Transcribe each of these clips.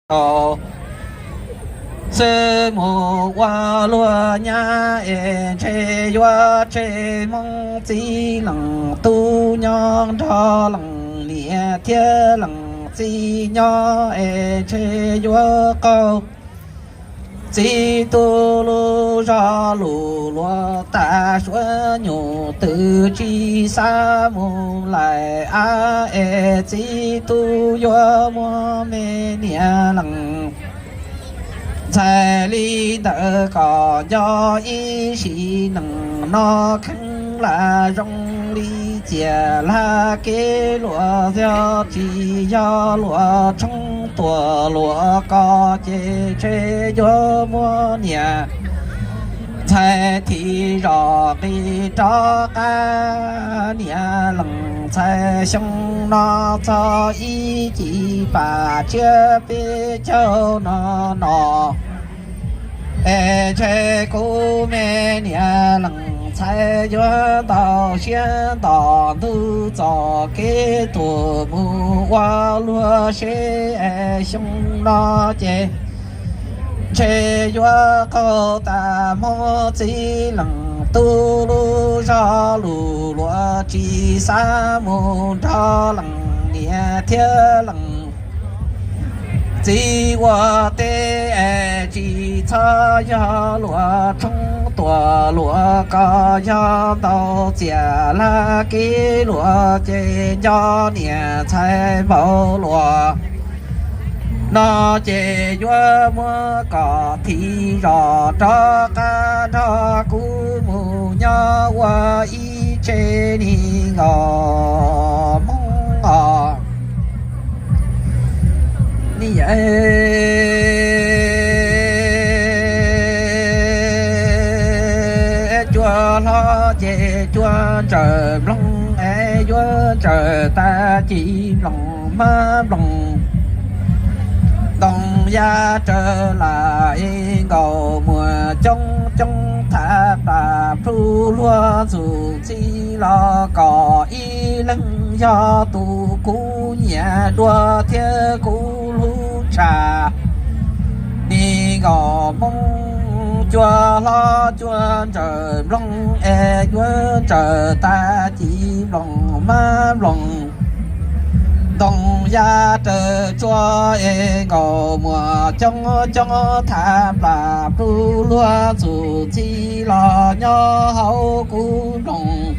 kaum xwb mus ua luag nyab es ntshe yuav tseg Hmoob txiv leej tub nyob nrog leej niam thiab leej txiv nyob es ntshe yuav qaug txiv tub lub zog lus luag tas suav nyuj twm tsis xav mus lawm av es txiv tub yuav muab me niam leej ntxhais li ntawd kom nco ib sim neej no kheev lam zoo li ciam laj kev luag xyov tsis yog luag tshoob tuag luag ko ces ntshe yuav muab niam ntxhais thim zos nqis rov qab. Niam leej ntxhais xyoo no txog ib cim pam tsiab peb caug no no es ntshe kuv me niam leej ntxhais yuav ntaus siab ntaus ntuj txoj kev tuag mus ua luag seb es xyoo no ces ntshe yuav qaug tas Hmoob txiv leej tub lub zog lus luag tsis xav mus nrog leej niam thiab leej txiv ua teb es tsis txhob yog luag tshoob tuag luag ko yog ntaus txiam laj kev luag ces nco niam ntxhais npaum luag no ces yuav muab kom thim zos rov qab nrog kuv mus nyob ua ib tsev neeg nkaus Hmoob os. Ni cuag hlob ces cuag ntsawm nploog es yuav ntsawm tag ci nploog mab nploog ntoo ya raws lam es nkaus muas coob coob thav plam plhu luag ntxuj ntxhi los kom ib leeg yog tus kuv nyiam dua thiab kuv hlub tshaj. Nees nkaum Hmoob cuag hlob cuag ntsawm nploog es yuav ntsawm tag ci nploog mab nploog ntoo ya raws tsuas es nkaus muas coob coob thav plam plhu luag ntxuj ntxhi los nyob hauv kuv nploog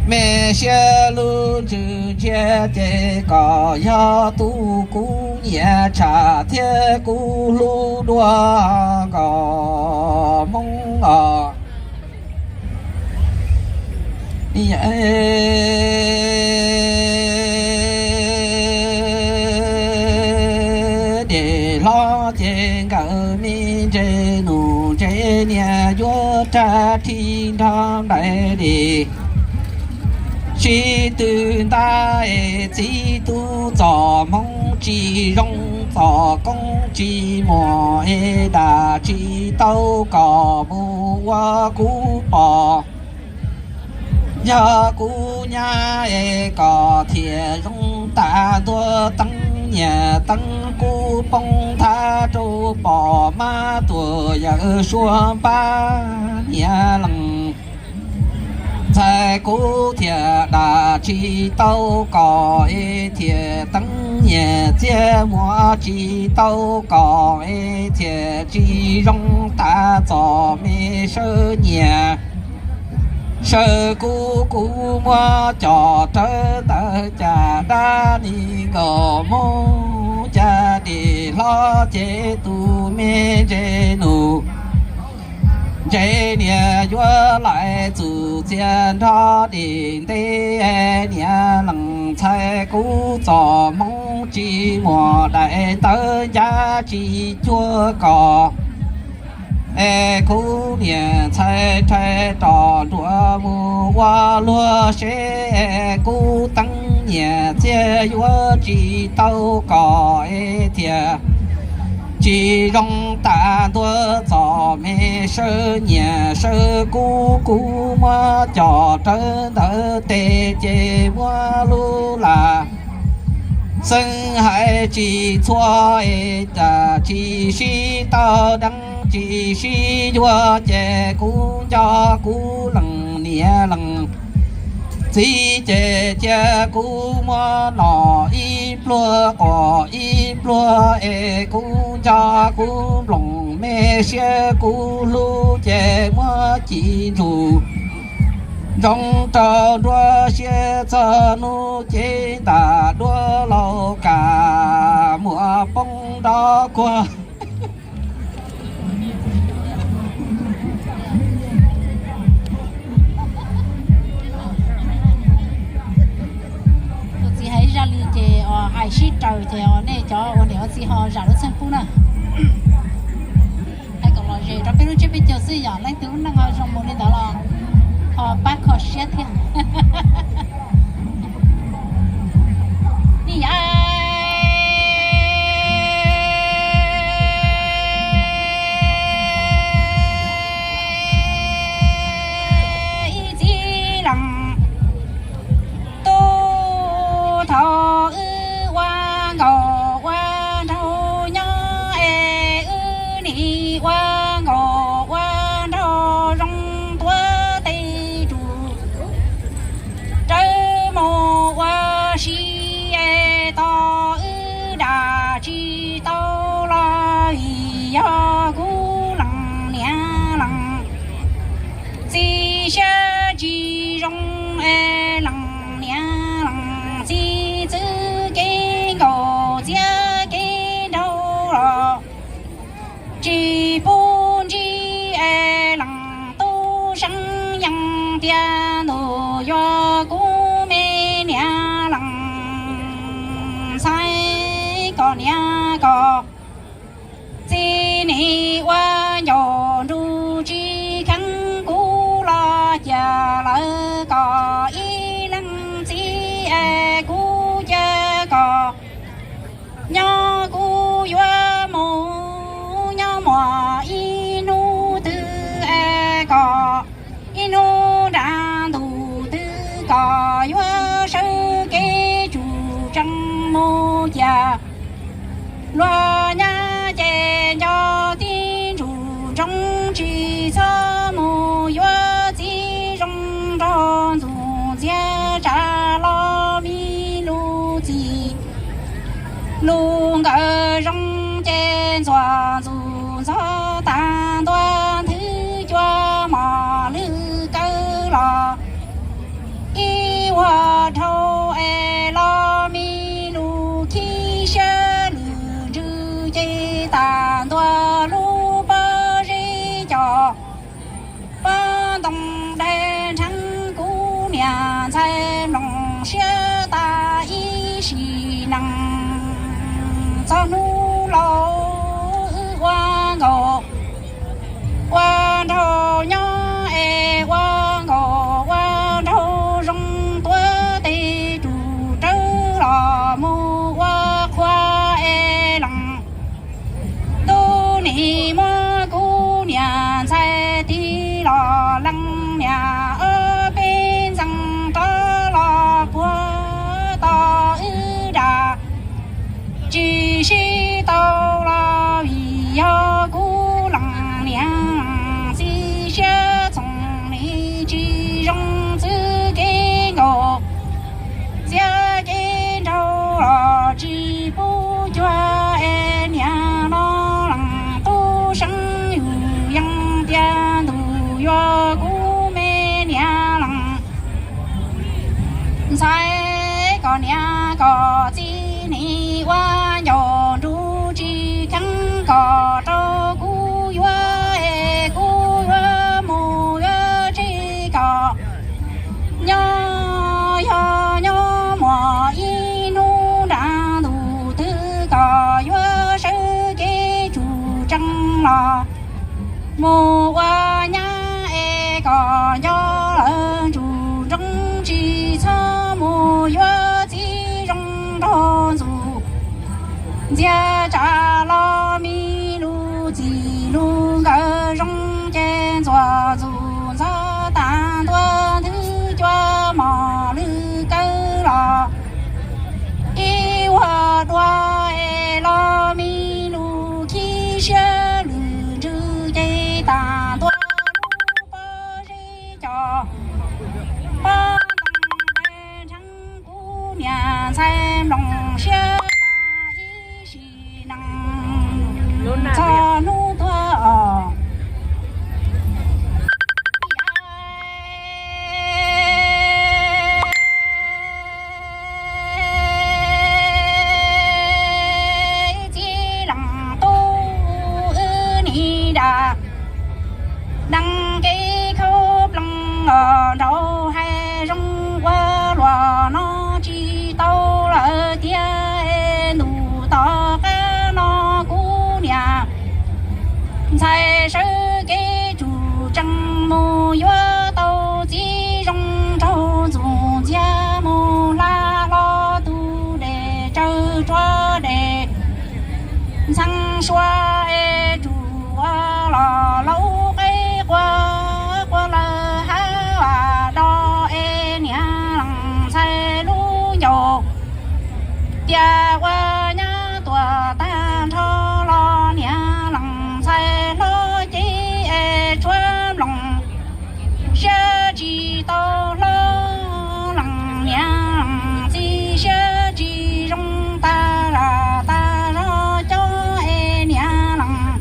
me siab lub ntsws ntsiag ces kom yog tus kuv nyiam tshaj thiab kuv hlub dua nkaus Hmoob os. Dej hlob ces nkawd me ntse nus ntse niag yuav rag rhi nrog nplaim dej. Sib tw ntab es txiv tub txom hmoov tsis zoo txom koob tsis muaj es dam tsis tau kom mus ua kuv pog. Yog kuv nyab es kom thiaj zoo tas ntua teeb nyias teeb kub poob thab rau pom mab tuag yawm suab npab niam leej ntxhais kuv thiaj dam tsis tau kom es thiaj teeb nyias txiag muag tsis tau kom es thiaj tsis zoo tas txom me sawv nyias sawv kub kub muab coj rawv ntawd cas dab nees nkaum Hmoob cas dej hlob ces tus me ntse nus ntse niag yuav laim txuj txias nrog dej ntev niam leej ntxhais kuv txom hmoov tsis muaj daim ntawv ncaj tsis cuag kom es kuv niam ntxhais rhais rov nruas mus ua luag seb es kuv teeb nyias txiag yuav tsis tau kom es thiaj tsis zoo tas ntua txom me sawv nyias sawv kub kub muab coj rawv ntawd tes ces muab lub lam Xeeb hais tsis txhua es cas tsis sib tau deev tsis sib yuav ces kuv nco kuv lees niam lees txiv ces cia kuv muab los ib pluag quas ib pluag es kuv nco kuv nploos me siab kuv hlub ces muab ci ntsus ntsoov rau nruab siab txog hnub ces ntam duab laus kam muam poob nrov kuag. Tus txiv hais zaj li ces hais sib raws ces nej cov ua niam ua txiv ho zam lub txim pub na. Hais kom lom zem rau peb lub tsiab peb caug xwb yom, leej twg lub neej ho zoo mus li ntawd los ho pab kho siab thiab. Ni yam ib txiv lees tub, thaum wb ua nkauj ua nraug nyob es wb nim ua nkauj ua nraug zoo tuav tej tus rawv mus ua si es tos wb dam tsis tau los vim yog kuv lees niam lees txiv siab tsis zoo es lees niam lees txiv txwv kev nkaus txiav kev nraug los tsis pub ntsib es lees tub seeb yeej tiag ntus yuav kuv me niam lees ntxhais kom niam kom txiv nim ua ncaus nrug tsis kheev kuv los cia lawv kom ib leeg txiv es kuv cia kom nyob kuv yuav mus nyob muaj ib hnub twg es kom ib hnub nra ntus twg kom yuav sawv kev tsum tsees mus cia luag nyab ces nco tib ntsuj ntsoov tsis txhob mus yuav txiv zoo nraug ntxuag ntxiag tsav los mi lus txim lus nkawd zoo ces ntxuag ntxuag ntxog tag ntua nthwv cua mos lwj kawg los ib vuag dhau es los mi lus khib siab lwm ntsws ces tag ntua lub pob zeb cos pob ntoo dai nrheev kuv niam ntxhais mloog siab tas ib sim neej txog hnub laus wb ua nkaus ua nraug nyob es ua nkaus ua nraug zoo tuav tej tus rawv los mus ua qhua es lees tub nim muab kuv niam ntxhais tig los lees niam ob peb ntxees rov los puag tos wb dam tsis sib tau los vim yog kuv lees niam lees txiv siab txoos li tsis zoo txwv kev nkaus txiav kev nraug los tsis pub cuag es niam no lees tub seeb yus yeej tiag ntus yuav kuv me niam lees ntxhais kom niam kom txiv nim ua ncaus nrug tsis kheev kom rau kuv yuav es kuv yuav mus yuav tsis kom nyob yog nyob muaj ib hnub nra ntus twg kom yuav sawv kev tsum tsees los mus ua nyab es kom nco lawv ntsug nroo tsis txhob mus yuav txiv zoo nraug ntxuag ntxiag tsav los mi lus txim lus nkawd zoo ces ntxuag ntxug ntxog tag ntua nthwv cua mos lwj kawg los ib vuag siab lwm ntsws ces tas ntua lub pob zeb cos pob ntoo nrhab kuv niam ntxhais mloog siab tas ib sim neej txog hnub tuag os. Txiv leej tub wb nim dam nees kev khaub ploog os, nraug hais zoo ua luaj no tsis tau lawm tiag. Ntuj tom qab no kuv niam ntxhais sawv kev tsum tsees mus yuav tau txiv zoo nraug ntxuam ntxiag mus hla hlo tus dej tsawg tsuag dej ntxhee sua es tsum ua los laub qeb quas quas lawm hab vas do es niam leej ntxhais lub ncauj tias ua nyab tuag tag nrho los niam leej ntxhais hlob ces es tshuav mloog siab tsis tau hlob leej niam leej txiv siab tsis zoo tag zam tag zog cov es niam leej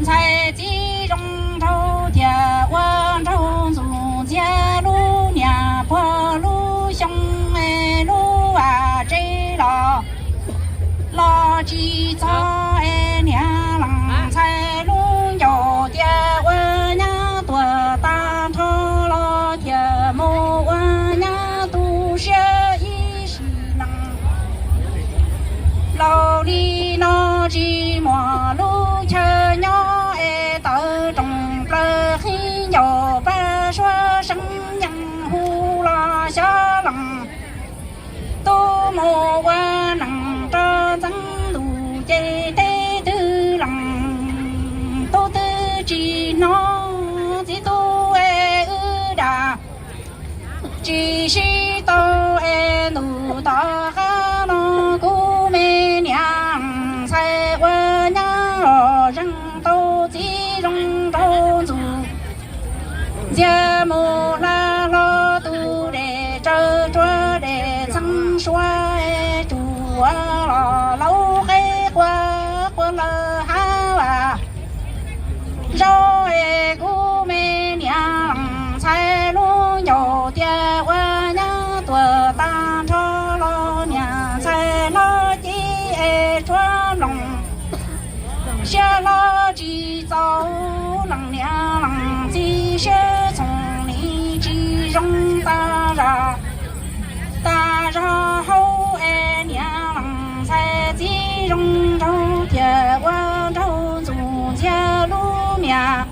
ntxhais txiv zoo nraug tias ua nraug ntxuam ntxiag lub niam puag lub xyoo es lub vaj tsev los los tsis txog es niam leej ntxhais lub ncauj tias ua nyab tuag tag nrho los tias mus ua nyab tu siab ib sim neej. Laus li no tsis muaj lub chaw nyob es tawv rooj plaws qhib ncaus pab suab seeb yeej hu los xyov leej tub mus ua neej rau ntxeev ntuj ces teb twg leej tub twb tsis hnov txiv tub es wb dam tsis sib tau es ntuj tom qab no kuv me niam ntxhais ua nyab los zeeg tau txiv zoo nraug ntxuam ntxiag mus hla hlo tus dej tsawg tsuag dej ntxhee sua es tsum ua los laub qeb quas quas lawm hab vas zaub es kuv me niam leej ntxhais lub ncauj tias ua nyab tuag tag nrho los niam ntxhais hlob ces es tshuav mloog siab hlob tsis txaus leej niam leej txiv siab txhoov li tsis zoo tag zam tag zog hauv es niam leej ntxhais txiv zoo nraug tias ua nraug ntxuam ntxiag lub niam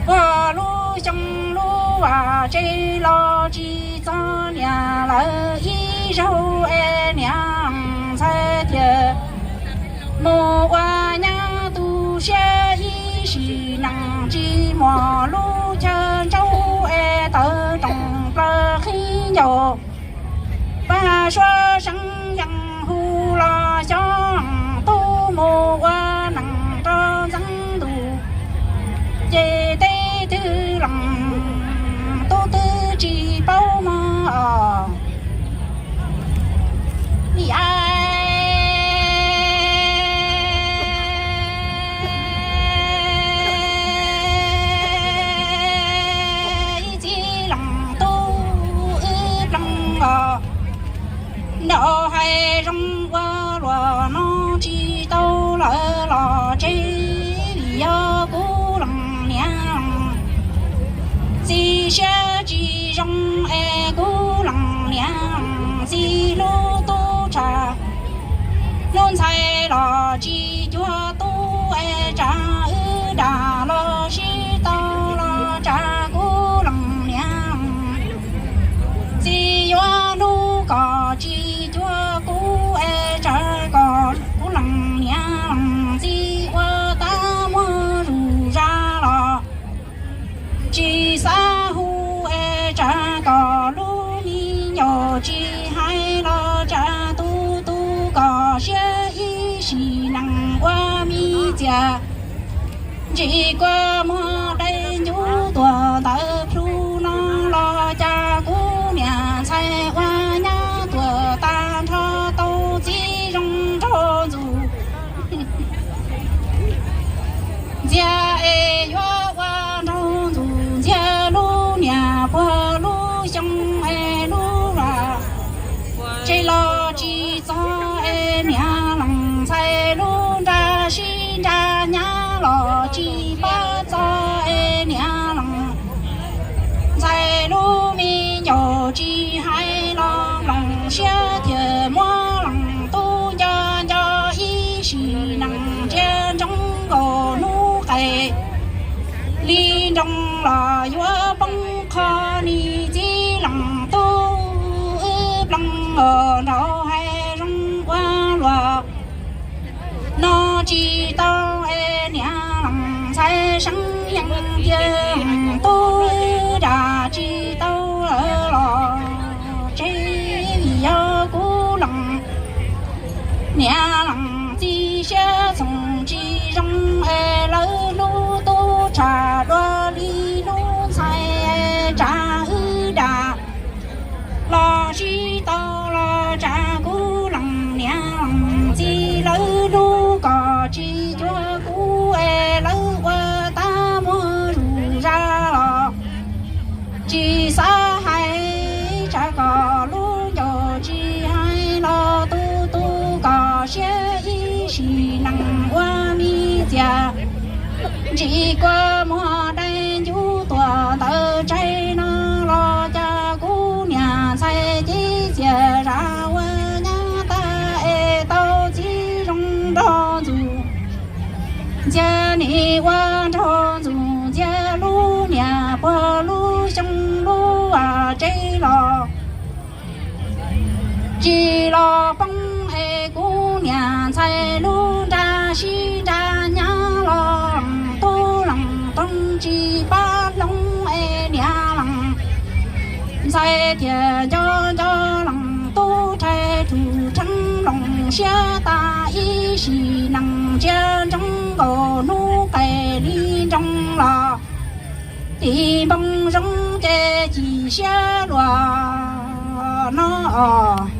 puag lub xyoo lub vaj tsev los tsis txog niam lawm ib zaug es niam leej ntxhais tias mus ua nyab tu siab ib sim neej tsis muaj lub chaw ntsaub es tawv rooj plaws qhib ncaus pab suab seeb yeej hu los xyov tub mus ua neej rau ntxeev ntuj ces teb twg leej tub twb tsis paub mog os. Ib txiv leej tub wb ploog os, nraug hais zoo ua luaj no tsis tau lawm los tsev vim yog kuv leej niam txiv siab tsis zoo es kuv leej niam txiv hlub tub tshaj hlub ntxhais los tsis cuag tub es tsam wb dam los sib tau los tsam kuv leej niam txiv yuav hlub kom tsis cuag kuv es tsam kom kuv leej niam txiv ua tab muag zuj zug los tsis xav hu es tsam kom lub me nyuam tsis hais los tsam tu tu kom siab ib sim neej. ua mi txias, ntsis kua muag dai ncuv tuag ntawd plhu no los cas kuv niam ntxhais ua nyab tuag tag nrho tau txiv zoo nraug ntxuag ntxiag es yuav ua nraug ntxuag ntxiag lub niam puag lub xyoo es lub vaj tse los tsis txog es niam lees ntxhais lub nra sib nra nyab los tsis pab txog es niam lees ntxhais lub me ncaus tsis hais los nploos siab thiaj muab lees tub nco nco ib sim nees ntsia ntsoov nkaus hnub qes li nroo los yuav poob qho ni txiv lees tub wb plees os nraug hais zoo ua luaj no tsis tau es niam lees ntxhais seeb yeej tiag tub wb dam tsis tau lawm los tseg vim yog kuv lees niam lees txiv siab txoos tsis zoo es lawv hnub tub tsham dua li hnub ntxhais tsav wb dam los sib tau los tsav kuv lees niam lees txiv lawv hnub kom tsis cuag kuv es lawv ua tab muag zuj zaj los tsis xav hais tsav kom lub ncaus tsis hais los tu tu kom siab ib sim nees ua mi txias ntsis kua muag dai ncuv tuag ntawd tsaig no los cas kuv niam ntxhais cia txias zam ua nyab tag es tau txiv zoo nraug ntxuag ntxiag nim ua nraug ntxuag ntxiag lub niam puag lub xyoo lub vaj tse los tsis los poob es kuv niam ntxhais lub nra sib nra nyab los lees tub lees toog tsis pab hloov es niam lees ntxhais thiaj nco nco lees tub rhais rhuv rheev nploos siab tas ib sim nees ntsia ntsoov nkaus hnub qes li nroo los tis npoo zoo ces chim siab luaj no os.